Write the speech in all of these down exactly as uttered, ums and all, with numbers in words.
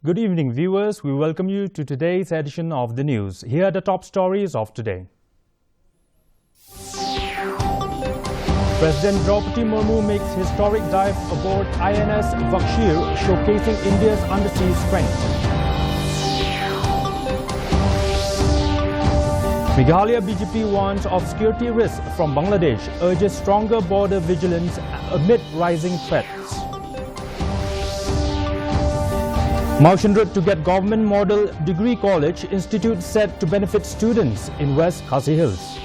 Good evening, viewers. We welcome you to today's edition of the news. Here are the top stories of today. President Draupadi Murmu makes historic dive aboard I N S Vakshir, showcasing India's undersea strength. Meghalaya B J P warns of security risks from Bangladesh, urges stronger border vigilance amid rising threats. Mawshynrut to get Government Model Degree College, institute set to benefit students in West Khasi Hills.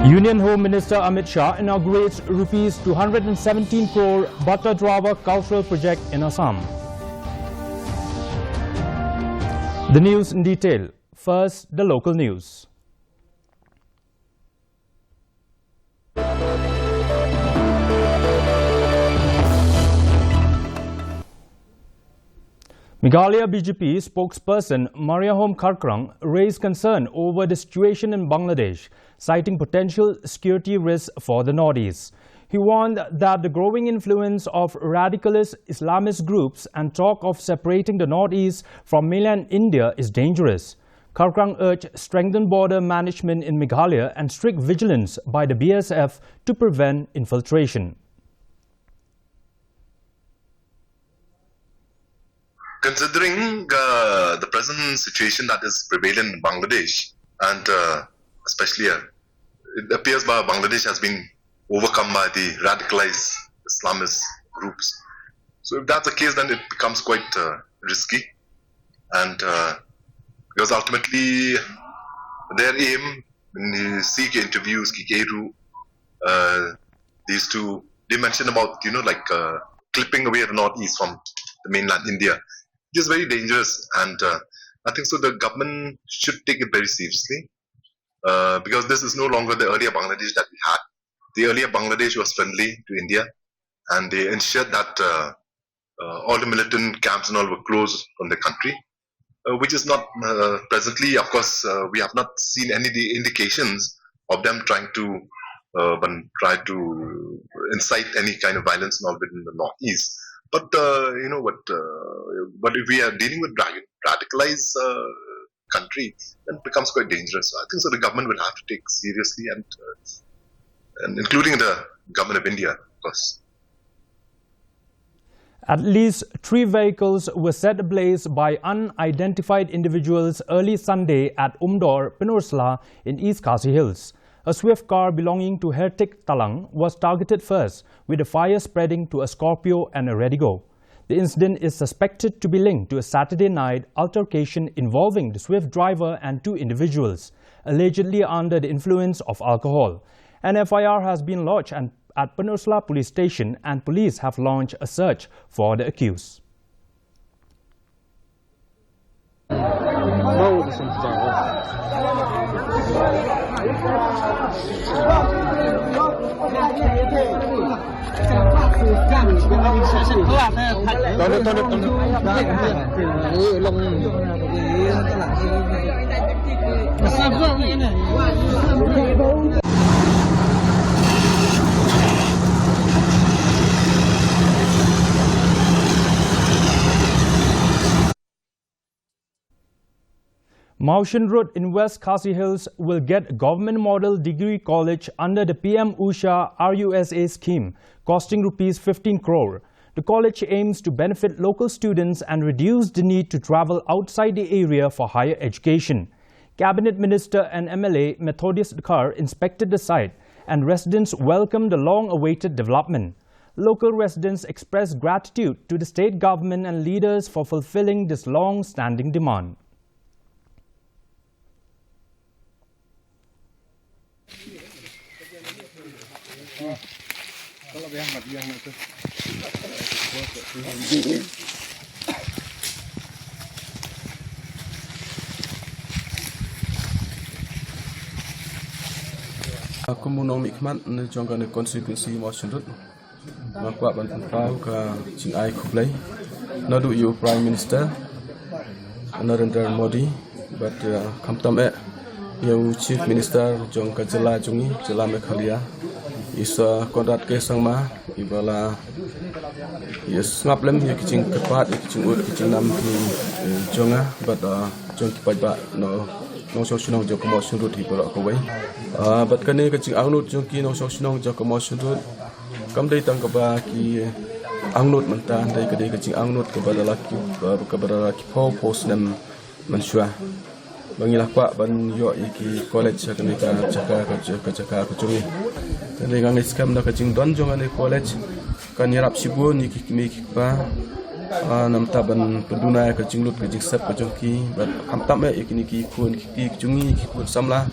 Union Home Minister Amit Shah inaugurates rupees two hundred and seventeen crore Bhatta Drawa Cultural Project in Assam. The news in detail. First, the local news. Meghalaya B J P spokesperson Mariahom Kharkrang raised concern over the situation in Bangladesh, citing potential security risks for the Northeast. He warned that the growing influence of radicalist Islamist groups and talk of separating the Northeast from mainland India is dangerous. Kharkrang urged strengthened border management in Meghalaya and strict vigilance by the B S F to prevent infiltration. Considering uh, the present situation that is prevalent in Bangladesh, and uh, especially uh, it appears by Bangladesh has been overcome by the radicalized Islamist groups. So if that's the case, then it becomes quite uh, risky, and uh, because ultimately their aim, when you see ki interviews, ki Keiru, uh, these two, they mention about, you know, like uh, clipping away the Northeast from the mainland India, which is very dangerous. And uh, I think so the government should take it very seriously, uh, because this is no longer the earlier Bangladesh that we had. The earlier Bangladesh was friendly to India, and they ensured that uh, uh, all the militant camps and all were closed from the country, uh, which is not uh, presently, of course, uh, we have not seen any de- indications of them trying to uh, when try to incite any kind of violence and all within the Northeast. But uh, you know what? Uh, but if we are dealing with ra- radicalized uh, country, then it becomes quite dangerous. So I think so. The government will have to take seriously, and uh, and including the government of India, of course. At least three vehicles were set ablaze by unidentified individuals early Sunday at Umdor, Pynursla in East Khasi Hills. A Swift car belonging to Hertik Talang was targeted first, with the fire spreading to a Scorpio and a Redigo. The incident is suspected to be linked to a Saturday night altercation involving the Swift driver and two individuals, allegedly under the influence of alcohol. An F I R has been lodged and at Pynursla Police Station, and police have launched a search for the accused. Mawshynrut in West Khasi Hills will get Government Model Degree College under the P M Usha R U S A scheme, costing rupees fifteen crore. The college aims to benefit local students and reduce the need to travel outside the area for higher education. Cabinet Minister and M L A Methodist Dkhar inspected the site, and residents welcomed the long-awaited development. Local residents expressed gratitude to the state government and leaders for fulfilling this long-standing demand. Kum u nongmihkhmat na jong kane ka constituency Mawshynrut, nga kwah ban pynpaw ka jingai khublei naduh ïa u Prime Minister Narendra Modi, bad, uh, khamtam eh ïa u Chief Minister jong ka jylla jong ngi, jylla Meghalaya, I Sir Conrad K Sangma, i ba la ïa sngap lem ïa ki jingkyrpad, ïa ki jingud, ki jingnam ki, eh, jong nga bad, ah, jong ki paidbah nongshong shnong jong ka Mawshynrut hi baroh kawei. Ah, bad kane ka jingangnud jong ki nongshong shnong jong ka Mawshynrut kam dei tang kaba ki angnud mynta, hynrei ka dei ka jingangnud kaba da la ki, kaba da la ki phew phew snem mynshuwa ba ngi la kwah ban ïoh ïa ki college ha kane ka jaka, ka jaka, ka jaka ka jong ngi. Te nga ngeit skhem da ka jingdon jong kane ka college kan ïarap shibun ïa ki kmie ki kpa, ah, namar ban pynduna ïa ka jinglut ka jingsep ka jong ki, bad khamtam eh ïa kine ki khun ki kti ki jong ngi, ki khun samla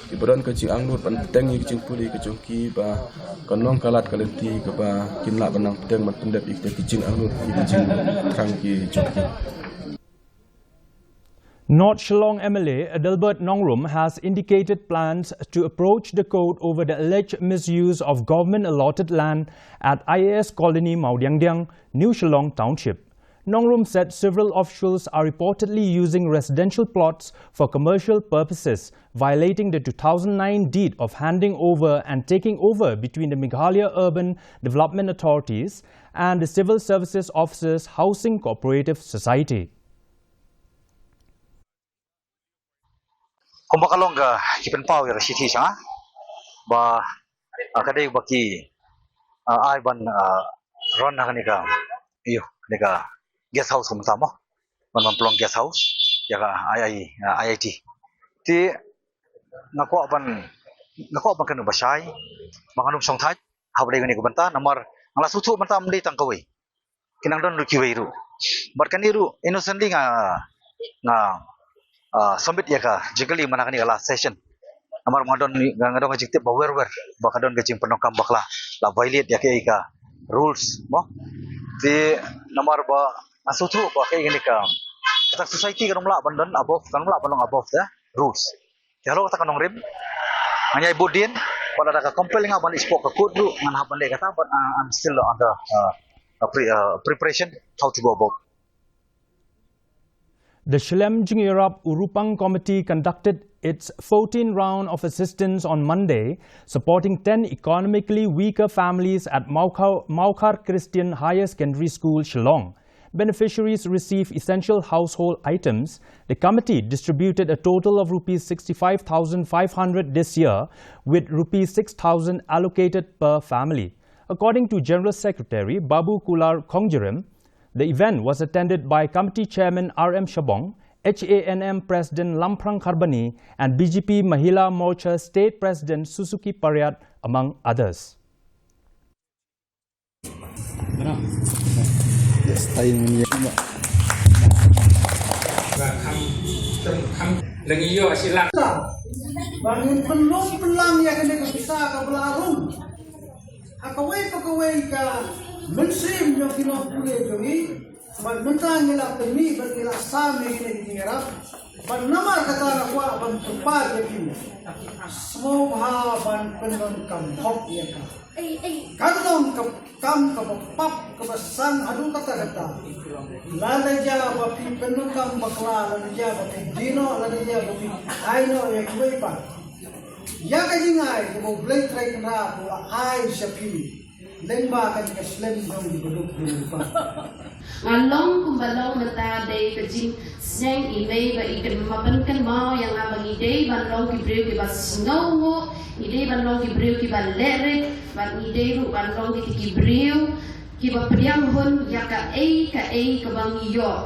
kiba don ka jingangnud ban bteng ïa ka jingpule ka jong ki, ba kan long ka lad ka lynti kaba kin lah ban nang bteng ban pyndep ïa kita ki jingangnud, ïa ki jingthrang ki jong ki. North Shillong M L A Adelbert Nongrum has indicated plans to approach the court over the alleged misuse of government allotted land at I A S Colony, Mawdiangdiang, New Shillong Township. Nongrum said several officials are reportedly using residential plots for commercial purposes, violating the two thousand nine deed of handing over and taking over between the Meghalaya Urban Development Authorities and the Civil Services Officers Housing Cooperative Society. Kumba ka long ka ki pynpaw ïa ka shithi sha nga ba, ah, ka dei ba ki, ah, ai ban, ah, run ha kane ka, ïa kane ka guest house kumta mo, ban, ban pynlong guest house ïa ka I I, ah, I I T. Te nga kwah ban, nga kwah ban kynnoh ba shai ba ngan ym shongthait haba dei kane ka bynta, namar nga la sngewthuh mynta ym dei tang kawei, ki nang don ruh kiwei ruh. Bad kane ruh innocently nga, nga, ah, submit ïa ka jingkylli mynta kane ka last session. Namar nga don, nga, nga don ka jingtip ba wer wer ba ka don ka jingpyndonkam bakla, la violate ïa kaei ka rules mo. Te namar ba nga sngewthuh ba kaei kane ka, kata society kan ym lah ban don above, kan ym lah ban long above the rules. Te halor kata ka nongrim ngan ïai bud dien, bad lada ka compel ïa nga ban leit shapoh ka court ruh ngan hap ban leh kata, but, uh, I'm still under, uh, a pre-, uh, preparation how to go about. The Shlem Jingïarap Urupang Committee conducted its fourteenth round of assistance on Monday, supporting ten economically weaker families at Mawkhar, Mawkhar Christian Higher Secondary School, Shillong. Beneficiaries receive essential household items. The committee distributed a total of rupees sixty-five thousand five hundred this year, with rupees six thousand allocated per family. According to General Secretary Babu Kular Khongjarim, the event was attended by Committee Chairman R M Shabong, H A N M President Lamphrang Kharbani, and B J P Mahila Morcha State President Suzuki Pariat, among others. Ba ngin pynlong pynlang ïa kane ka pisa kaba la rung ha kawei pa kawei ka mynsiem jong ki nongpule jong ngi. Bad mynta ngi la pynmih bad ngi la sam ïa kine ki jingïarap. Bad namar kata nga kwah ban kyrpad ïa phi, sngewbha ban pyndonkam hok ïa ka. Kan long ka kam kaba pap kaba san haduh katta katta. Lada jia ba phi pyndonkam bakla, lada jia ba phi die noh, lada jia ba phi ai noh ïa kiwei pat. Ïa ka jingai kaba U Blei Trai Kynrad u la ai sha phi lyngba kane ka shlem jong ki baduk jong U Blei. Nga long kumba long mynta dei ka jingsneng i mei ba i kynmaw, pynkynmaw ïa nga ba ngi dei ban long ki briew kiba sngewnguh, ngi dei ban long ki briew kiba leh rit, bad ngi dei ruh ban long kitei ki briew kiba pdiang hun ïa kaei kaei kaba ngi ïoh.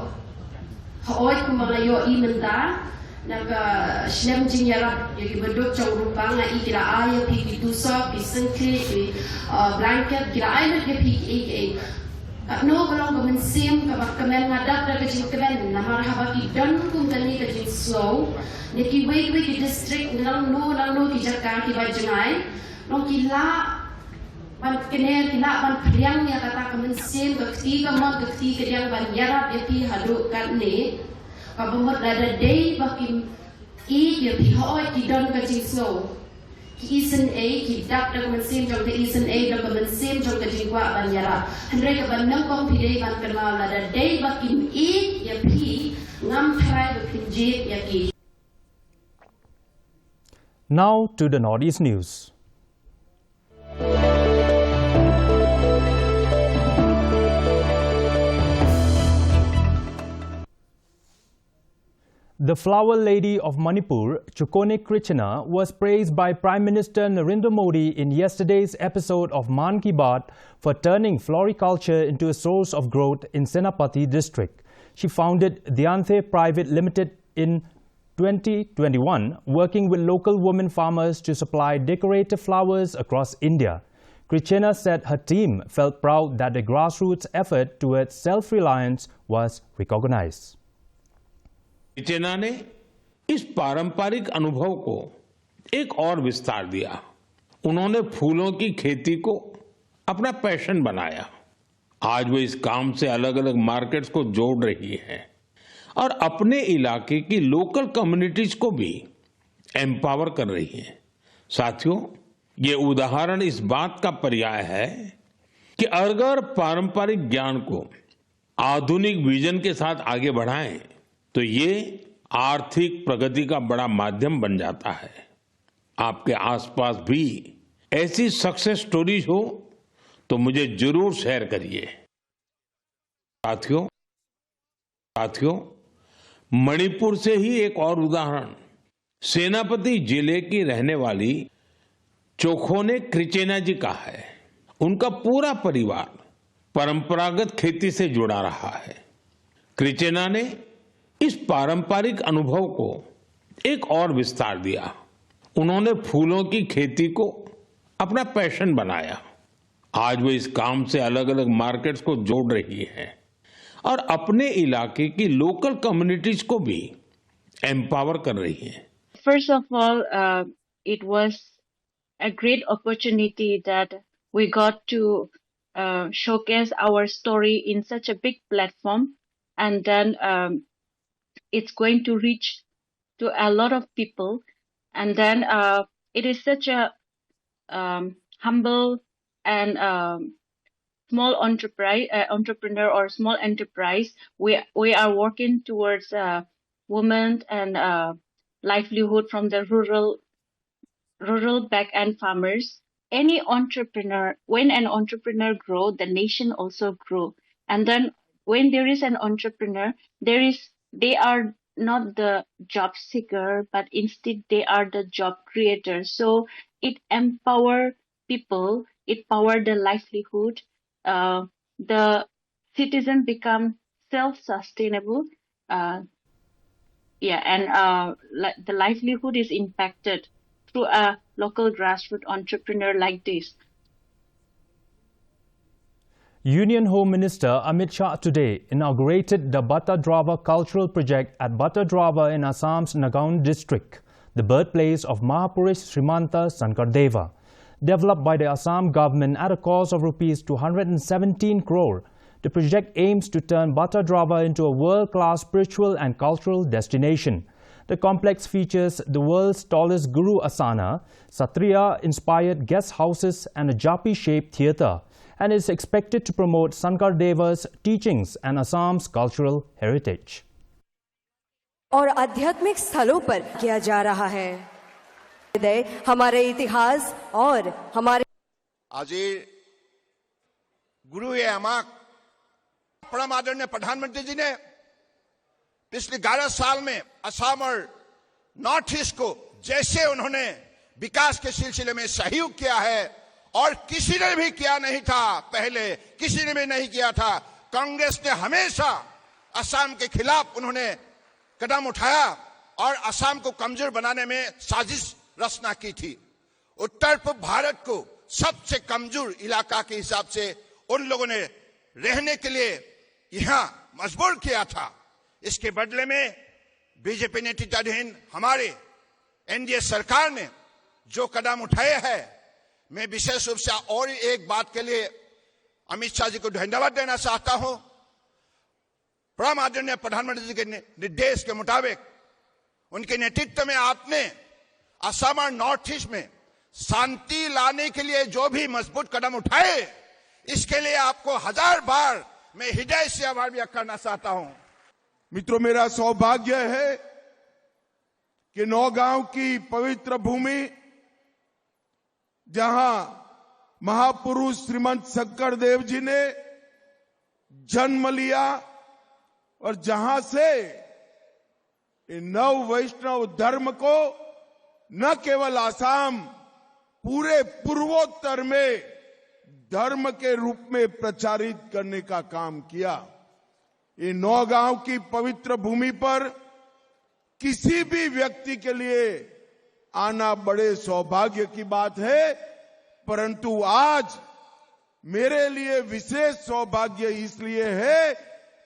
Hooid, kumba nga ïohi mynta na ka shlem jingïarap ïa ki baduk jong Urupang, nga i ki la ai ïa phi ki tusop, ki syngkhlieh, ki, uh, blanket, ki la ai lut ïa phi kiei kiei. Katno ka long ka mynsiem kaba kmen, nga dap da ka jingkmen namar haba ki don kum kane ka jingsngew na kiwei kiwei ki district, nangno nangno ki jaka kiba jngai, long ki lah ban kner, ki lah ban pdiang ïa kata ka mynsiem, ka kti kamon, ka kti kadiang ban ïarap ïa phi haduh katne. Kaba mut lada dei ba kim ïeit ïa phi, hooid ki don ka jingsngew. Ki isynei, ki dap da ka mynsiem jong ka isynei, da ka mynsiem jong ka jingkwah ban ïarap. Hynrei kaba nyngkong phi dei ban kynmaw lada dei ba kim ïeit ïa phi, ngam tharai ba phin jied ïa ki. Now to the Northeast News. The Flower Lady of Manipur, Chokone Krechena, was praised by Prime Minister Narendra Modi in yesterday's episode of Mann Ki Baat for turning floriculture into a source of growth in Senapati district. She founded Dianthe Private Limited in twenty twenty-one, working with local women farmers to supply decorative flowers across India. Krechena said her team felt proud that the grassroots effort towards self-reliance was recognized. क्रिचेना ने इस पारंपरिक अनुभव को एक और विस्तार दिया। उन्होंने फूलों की खेती को अपना पैशन बनाया। आज वो इस काम से अलग-अलग मार्केट्स को जोड़ रही है और अपने इलाके की लोकल कम्युनिटीज को भी एम्पावर कर रही है। साथियों, ये उदाहरण इस बात का पर्याय है कि अगर पारंपरिक ज्ञान को आधुनिक विजन के साथ आगे बढ़ाएं, तो ये आर्थिक प्रगति का बड़ा माध्यम बन जाता है। आपके आसपास भी ऐसी सक्सेस स्टोरीज हो, तो मुझे जरूर शेयर करिए। साथियों, साथियों, मणिपुर से ही एक और उदाहरण सेनापति जिले की रहने वाली चोखोने क्रिचेना जी का है। उनका पूरा परिवार परंपरागत खेती से जुड़ा रहा है। क्रिचेना ने इस पारंपरिक अनुभव को एक और विस्तार दिया। उन्होंने फूलों की खेती को अपना पैशन बनाया। आज वो इस काम से अलग-अलग मार्केट्स को जोड़ रही है और अपने इलाके की लोकल कम्युनिटीज को भी एम्पावर कर रही है। First of all, uh, it was a great opportunity that we got to uh, showcase our story in such a big platform, and then um, it's going to reach to a lot of people, and then uh, it is such a um, humble and um, small enterprise, uh, entrepreneur or small enterprise. We we are working towards uh, women and uh, livelihood from the rural rural back end farmers. Any entrepreneur, when an entrepreneur grow, the nation also grow. And then when there is an entrepreneur, there is they are not the job seeker, but instead they are the job creator. So it empower people, it power the livelihood. Uh, the citizen become self-sustainable. Uh, yeah, and uh, li- the livelihood is impacted through a local grassroots entrepreneur like this. Union Home Minister Amit Shah today inaugurated the Batadrava Cultural Project at Batadrava in Assam's Nagaon district, the birthplace of Mahapurush Srimanta Sankardeva. Developed by the Assam government at a cost of rupees two hundred seventeen crore, the project aims to turn Batadrava into a world-class spiritual and cultural destination. The complex features the world's tallest Guru Asana, Satriya inspired guest houses, and a Japi shaped theatre, and is expected to promote Sankardeva's teachings and Assam's cultural heritage. और आध्यात्मिक स्थलों पर किया जा रहा है। हमारे इतिहास और हमारे আজি গুৰুৱে আমাক परम आदरणीय प्रधानमंत्री जी ने पिछले ग्यारह साल में असम और नॉर्थ ईस्ट को जैसे उन्होंने विकास के सिलसिले में सहयोग किया है और किसी ने भी किया नहीं था, पहले किसी ने भी नहीं किया था। कांग्रेस ने हमेशा असम के खिलाफ उन्होंने कदम उठाया और असम को कमजोर बनाने में साजिश रचना की थी। उत्तर पूर्व भारत को सबसे कमजोर इलाका के हिसाब से उन लोगों ने रहने के लिए यहाँ मजबूर किया था। इसके बदले में बीजेपी नेतृत्वाधीन हमारे एनडीए सरकार ने जो कदम उठाए हैं, मैं विशेष रूप से और एक बात के लिए अमित शाह जी को धन्यवाद देना चाहता हूं। परम आदरणीय प्रधानमंत्री जी के नि- निर्देश के मुताबिक उनके नेतृत्व में आपने असम और नॉर्थ ईस्ट में शांति लाने के लिए जो भी मजबूत कदम उठाए, इसके लिए आपको हजार बार मैं हृदय से आभार व्यक्त करना चाहता हूं। मित्रों, मेरा सौभाग्य है कि नौगांव की पवित्र भूमि, जहां महापुरुष श्रीमंत शंकर देव जी ने जन्म लिया और जहां से इन नव वैष्णव धर्म को न केवल आसाम, पूरे पूर्वोत्तर में धर्म के रूप में प्रचारित करने का काम किया। ये नौगांव की पवित्र भूमि पर किसी भी व्यक्ति के लिए आना बड़े सौभाग्य की बात है, परंतु आज मेरे लिए विशेष सौभाग्य इसलिए है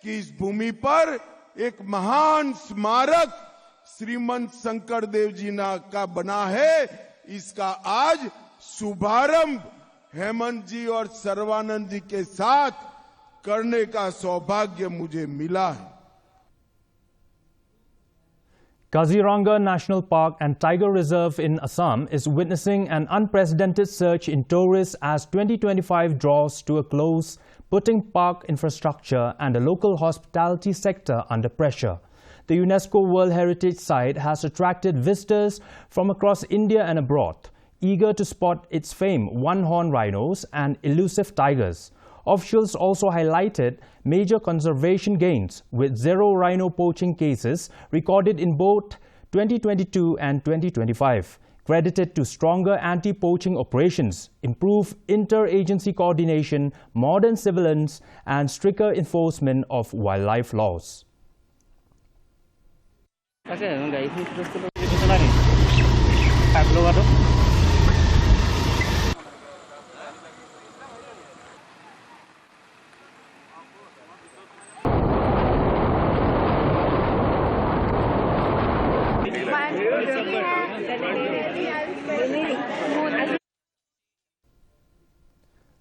कि इस भूमि पर एक महान स्मारक श्रीमंत शंकर देव जी ना का बना है। इसका आज शुभारंभ हेमंत जी और सर्वानंद जी के साथ करने का सौभाग्य मुझे मिला है। Kaziranga National Park and Tiger Reserve in Assam is witnessing an unprecedented surge in tourists as twenty twenty-five draws to a close, putting park infrastructure and the local hospitality sector under pressure. The UNESCO World Heritage Site has attracted visitors from across India and abroad, eager to spot its famed one-horn rhinos and elusive tigers. Officials also highlighted major conservation gains, with zero rhino poaching cases recorded in both twenty twenty-two and twenty twenty-five, credited to stronger anti-poaching operations, improved inter-agency coordination, modern surveillance, and stricter enforcement of wildlife laws.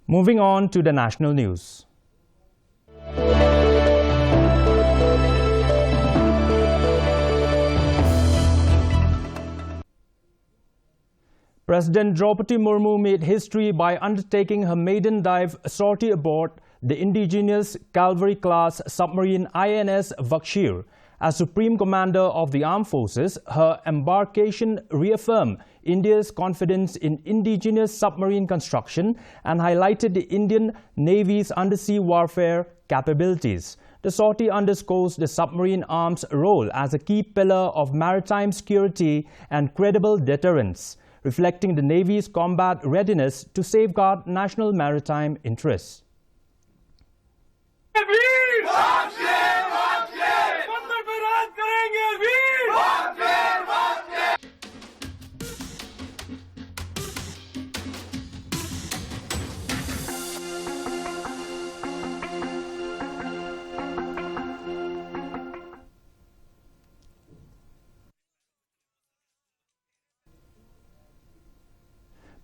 Moving on to the national news. President Draupadi Murmu made history by undertaking her maiden dive sortie aboard the indigenous Calvary class submarine I N S Vakshir. As Supreme Commander of the Armed Forces, her embarkation reaffirmed India's confidence in indigenous submarine construction and highlighted the Indian Navy's undersea warfare capabilities. The sortie underscores the submarine arm's role as a key pillar of maritime security and credible deterrence, reflecting the Navy's combat readiness to safeguard national maritime interests.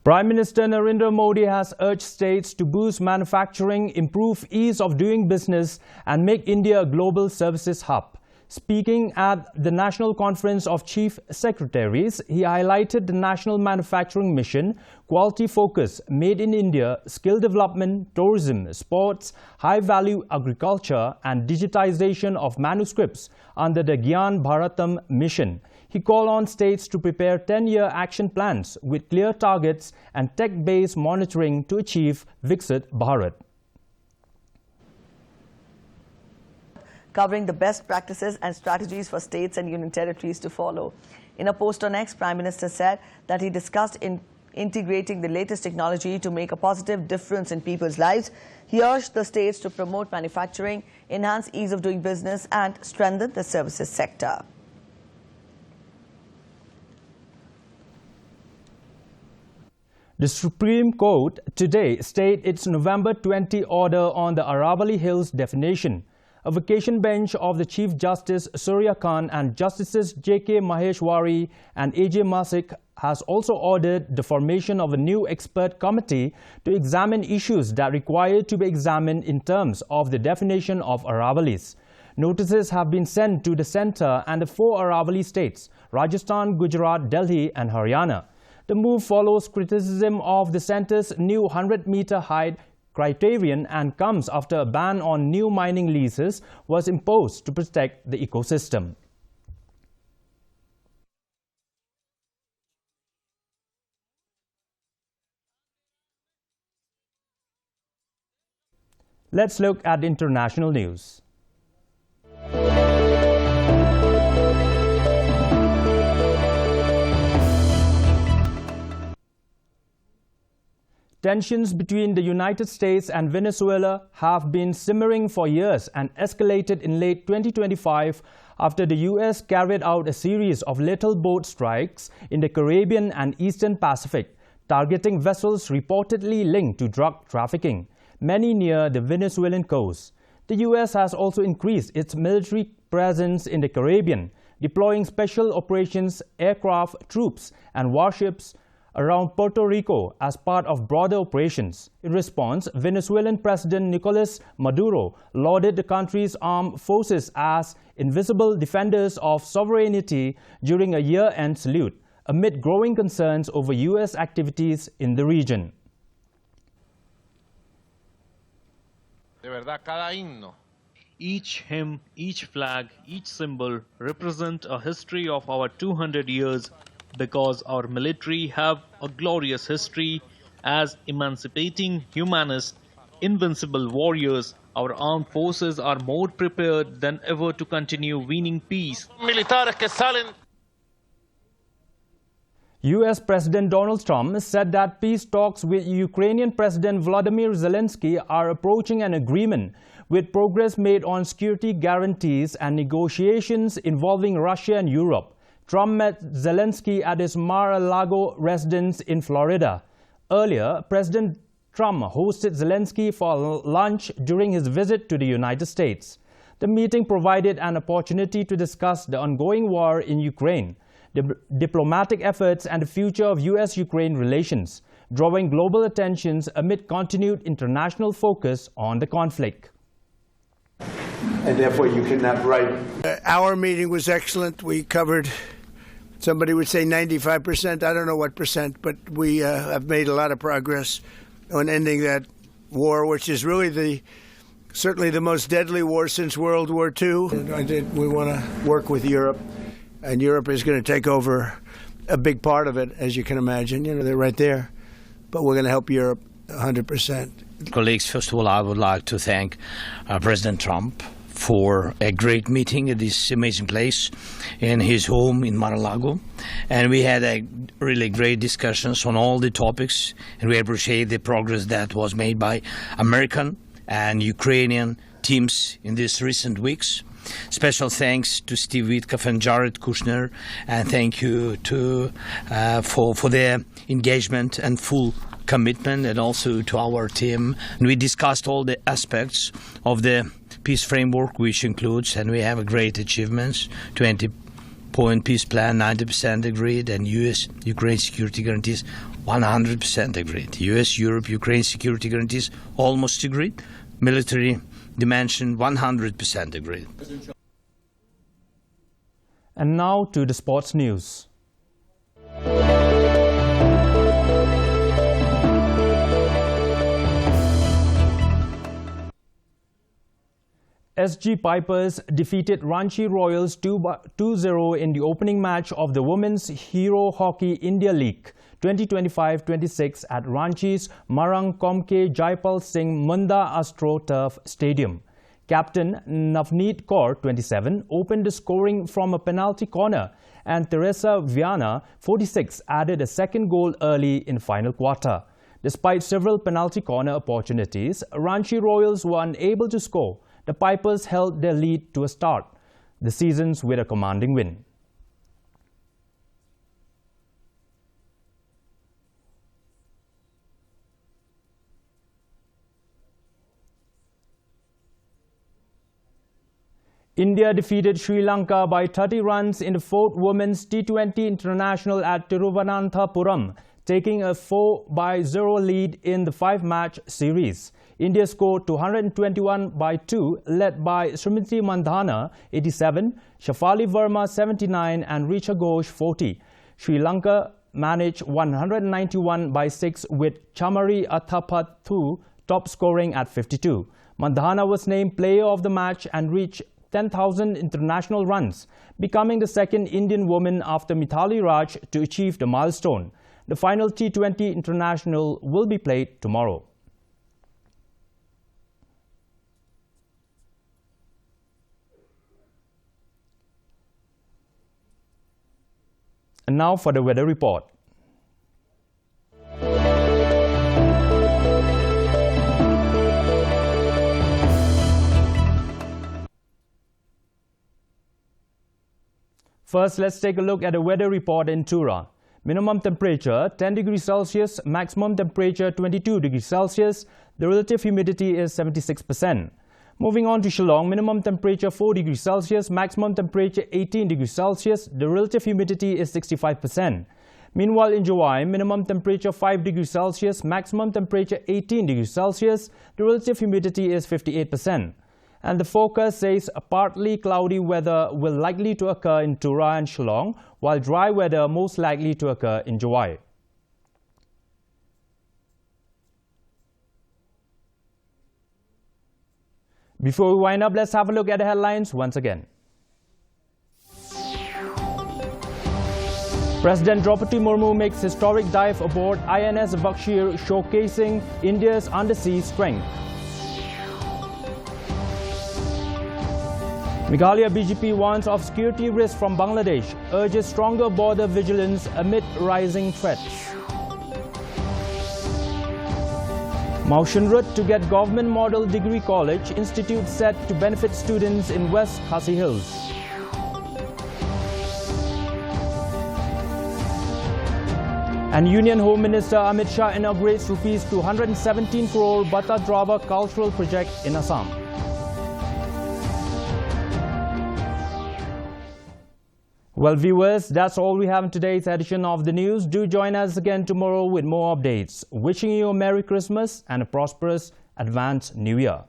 Prime Minister Narendra Modi has urged states to boost manufacturing, improve ease of doing business, and make India a global services hub. Speaking at the National Conference of Chief Secretaries, he highlighted the National Manufacturing Mission, Quality Focus, Made in India, Skill Development, Tourism, Sports, High Value Agriculture, and Digitization of Manuscripts under the Gyan Bharatam Mission. He called on states to prepare ten-year action plans with clear targets and tech-based monitoring to achieve Viksit Bharat. Covering the best practices and strategies for states and union territories to follow. In a post on X, Prime Minister said that he discussed in integrating the latest technology to make a positive difference in people's lives. He urged the states to promote manufacturing, enhance ease of doing business, and strengthen the services sector. The Supreme Court today stayed its November twenty order on the Aravalli Hills definition. A vacation bench of the Chief Justice Surya Kant and Justices J K Maheshwari and A J Mashik has also ordered the formation of a new expert committee to examine issues that require to be examined in terms of the definition of Aravallis. Notices have been sent to the centre and the four Aravalli states, Rajasthan, Gujarat, Delhi and Haryana. The move follows criticism of the centre's new hundred metre height criterion and comes after a ban on new mining leases was imposed to protect the ecosystem. Let's look at international news. Tensions between the United States and Venezuela have been simmering for years and escalated in late twenty twenty-five after the U S carried out a series of lethal boat strikes in the Caribbean and Eastern Pacific, targeting vessels reportedly linked to drug trafficking, many near the Venezuelan coast. The U S has also increased its military presence in the Caribbean, deploying special operations aircraft, troops, and warships around Puerto Rico as part of broader operations. In response, Venezuelan President Nicolas Maduro lauded the country's armed forces as invisible defenders of sovereignty during a year-end salute, amid growing concerns over U S activities in the region. De verdad, cada himno. Each hymn, each flag, each symbol represent a history of our two hundred years, because our military have a glorious history as emancipating humanists, invincible warriors. Our armed forces are more prepared than ever to continue winning peace. Militares que salen U S President Donald Trump said that peace talks with Ukrainian President Volodymyr Zelensky are approaching an agreement, with progress made on security guarantees and negotiations involving Russia and Europe. Trump met Zelensky at his Mar-a-Lago residence in Florida. Earlier, President Trump hosted Zelensky for lunch during his visit to the United States. The meeting provided an opportunity to discuss the ongoing war in Ukraine, the diplomatic efforts, and the future of U S Ukraine relations, drawing global attentions amid continued international focus on the conflict. And therefore, you cannot write. Uh, our meeting was excellent. We covered, somebody would say ninety-five percent. I don't know what percent, but we uh, have made a lot of progress on ending that war, which is really the certainly the most deadly war since World War Two. And I think we want to work with Europe, and Europe is going to take over a big part of it, as you can imagine. You know, they're right there, but we're going to help Europe one hundred percent. Colleagues, first of all, I would like to thank uh, President Trump for a great meeting at this amazing place in his home in Mar-a-Lago. And we had a really great discussions on all the topics, and we appreciate the progress that was made by American and Ukrainian teams in these recent weeks. Special thanks to Steve Witkoff and Jared Kushner, and thank you to uh, for for their engagement and full commitment, and also to our team. And we discussed all the aspects of the peace framework, which includes, and we have a great achievements, twenty point peace plan, ninety percent agreed, and U S Ukraine security guarantees one hundred percent agreed. U S Europe Ukraine security guarantees almost agreed. Military dimension one hundred percent agreed. And now to the sports news. S G Pipers defeated Ranchi Royals two zero in the opening match of the Women's Hero Hockey India League twenty twenty-five twenty-six at Ranchi's Maharani Komki Jaypal Singh Munda AstroTurf Stadium. Captain Navneet Kaur, twenty-seven, opened the scoring from a penalty corner, and Teresa Viana, forty-six, added a second goal early in the final quarter. Despite several penalty corner opportunities, Ranchi Royals were unable to score. The Pipers held their lead to a start the seasons with a commanding win. India defeated Sri Lanka by thirty runs in the fourth Women's T twenty International at Tiruvananthapuram, taking a four by zero lead in the five-match series. India scored two hundred twenty-one by two, led by Smriti Mandhana, eighty-seven, Shafali Verma, seventy-nine, and Richa Ghosh, forty. Sri Lanka managed one hundred ninety-one by six, with Chamari Athapaththu top scoring at fifty-two. Mandhana was named player of the match and reached ten thousand international runs, becoming the second Indian woman after Mithali Raj to achieve the milestone. The final T twenty International will be played tomorrow. And now for the weather report. First, let's take a look at the weather report in Tura. Minimum temperature ten degrees Celsius, maximum temperature twenty-two degrees Celsius. The relative humidity is seventy-six percent. Moving on to Shillong, minimum temperature four degrees Celsius, maximum temperature eighteen degrees Celsius. The relative humidity is sixty-five percent. Meanwhile, in Jowai, minimum temperature five degrees Celsius, maximum temperature eighteen degrees Celsius. The relative humidity is fifty-eight percent. And the forecast says a partly cloudy weather will likely to occur in Tura and Shillong, while dry weather most likely to occur in Jowai. Before we wind up, let's have a look at the headlines once again. President Droupadi Murmu makes historic dive aboard I N S Vakshir, showcasing India's undersea strength. Meghalaya B J P warns of security risks from Bangladesh, urges stronger border vigilance amid rising threats. Mawshynrut to get Government Model Degree College, institute set to benefit students in West Khasi Hills. And Union Home Minister Amit Shah inaugurates rupees two hundred seventeen crore Bata Drava cultural project in Assam. Well, viewers, that's all we have in today's edition of the news. Do join us again tomorrow with more updates. Wishing you a Merry Christmas and a prosperous advance New Year.